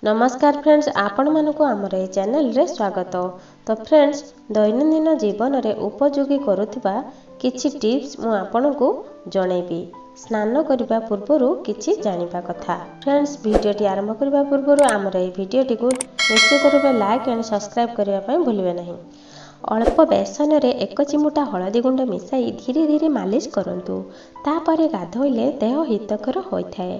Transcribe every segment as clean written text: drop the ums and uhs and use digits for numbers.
ନମସ୍କାର ଫ୍ରେଣ୍ଡସ୍, ଆପଣମାନଙ୍କୁ ଆମର ଏହି ଚ୍ୟାନେଲରେ ସ୍ୱାଗତ। ତ ଫ୍ରେଣ୍ଡସ୍, ଦୈନନ୍ଦିନ ଜୀବନରେ ଉପଯୋଗୀ କରୁଥିବା କିଛି ଟିପ୍ସ ମୁଁ ଆପଣଙ୍କୁ ଜଣେଇବି। ସ୍ନାନ କରିବା ପୂର୍ବରୁ କିଛି ଜାଣିବା କଥା। ଫ୍ରେଣ୍ଡସ୍, ଭିଡ଼ିଓଟି ଆରମ୍ଭ କରିବା ପୂର୍ବରୁ ଆମର ଏହି ଭିଡ଼ିଓଟିକୁ ନିଶ୍ଚିତ ରୂପେ ଲାଇକ୍ ଆଣ୍ଡ ସବସ୍କ୍ରାଇବ୍ କରିବା ପାଇଁ ଭୁଲିବେ ନାହିଁ। ଅଳ୍ପ ବେସନରେ 1 ଚିମୁଟା ହଳଦୀ ଗୁଣ୍ଡ ମିଶାଇ ଧୀରେ ଧୀରେ ମାଲିସ କରନ୍ତୁ, ତାପରେ ଗାଧୋଇଲେ ଦେହ ହିତକର ହୋଇଥାଏ।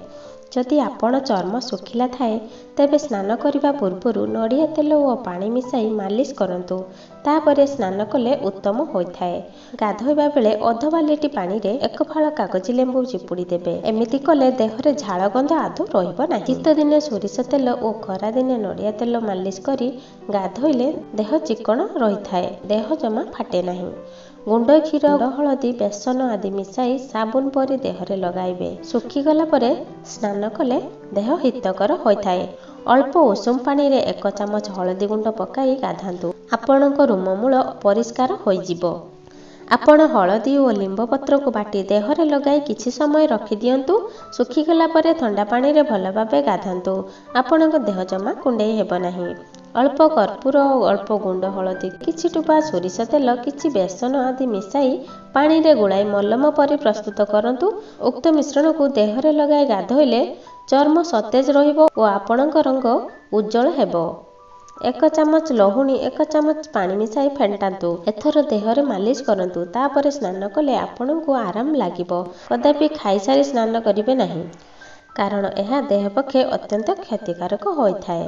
ଯଦି ଆପଣ ଚର୍ମ ଶୁଖିଲା ଥାଏ, ତେବେ ସ୍ନାନ କରିବା ପୂର୍ବରୁ ନଡ଼ିଆ ତେଲ ଓ ପାଣି ମିଶାଇ ମାଲିସ କରନ୍ତୁ, ତାପରେ ସ୍ନାନ କଲେ ଉତ୍ତମ ହୋଇଥାଏ। ଗାଧୋଇବା ବେଳେ ଅଧ ବାଲଟି ପାଣିରେ 1 ଫାଳ କାଗଜି ଲେମ୍ବୁ ଚିପୁଡ଼ି ଦେବେ। ଏମିତି କଲେ ଦେହରେ ଝାଳ ଗନ୍ଧ ଆଦୌ ରହିବ ନାହିଁ। ଶୀତଦିନେ ସୋରିଷ ତେଲ ଓ ଖରାଦିନେ ନଡ଼ିଆ ତେଲ ମାଲିସ କରି ଗାଧୋଇଲେ ଦେହ ଚିକ୍କଣ ରହିଥାଏ, ଦେହ ଜମା ଫାଟେ ନାହିଁ। ଗୁଣ୍ଡ କ୍ଷୀର, ହଳଦୀ, ବେସନ ଆଦି ମିଶାଇ ସାବୁନ ପରି ଦେହରେ ଲଗାଇବେ। ଶୁଖିଗଲା ପରେ ସ୍ନାନ କଲେ ଦେହ ହିତକର ହୋଇଥାଏ। ଅଳ୍ପ ଉଷୁମ ପାଣିରେ 1 ଚାମଚ ହଳଦୀ ଗୁଣ୍ଡ ପକାଇ ଗାଧାନ୍ତୁ, ଆପଣଙ୍କ ରୁମମୂଳ ପରିଷ୍କାର ହୋଇଯିବ। ଆପଣ ହଳଦୀ ଓ ଲିମ୍ବ ପତ୍ରକୁ ବାଟି ଦେହରେ ଲଗାଇ କିଛି ସମୟ ରଖିଦିଅନ୍ତୁ। ଶୁଖିଗଲା ପରେ ଥଣ୍ଡା ପାଣିରେ ଭଲ ଭାବେ ଗାଧାନ୍ତୁ, ଆପଣଙ୍କ ଦେହ ଜମା କୁଣ୍ଡେଇ ହେବ ନାହିଁ। ଅଳ୍ପ କର୍ପୂର, ଅଳ୍ପ ଗୁଣ୍ଡ ହଳଦୀ, କିଛି ଟୋପା ସୋରିଷ ତେଲ, କିଛି ବେସନ ଆଦି ମିଶାଇ ପାଣିରେ ଗୋଳାଇ ମଲମ ପରି ପ୍ରସ୍ତୁତ କରନ୍ତୁ। ଉକ୍ତ ମିଶ୍ରଣକୁ ଦେହରେ ଲଗାଇ ଗାଧୋଇଲେ ଚର୍ମ ସତେଜ ରହିବ ଓ ଆପଣଙ୍କ ରଙ୍ଗ ଉଜ୍ଜଳ ହେବ। 1 ଚାମଚ ଲହୁଣୀ 1 ଚାମଚ ପାଣି ମିଶାଇ ଫେଣ୍ଟାନ୍ତୁ। ଏଥର ଦେହରେ ମାଲିସ କରନ୍ତୁ, ତାପରେ ସ୍ନାନ କଲେ ଆପଣଙ୍କୁ ଆରାମ ଲାଗିବ। କଦାପି ଖାଇସାରି ସ୍ନାନ କରିବେ ନାହିଁ, କାରଣ ଏହା ଦେହ ପକ୍ଷେ ଅତ୍ୟନ୍ତ କ୍ଷତିକାରକ ହୋଇଥାଏ।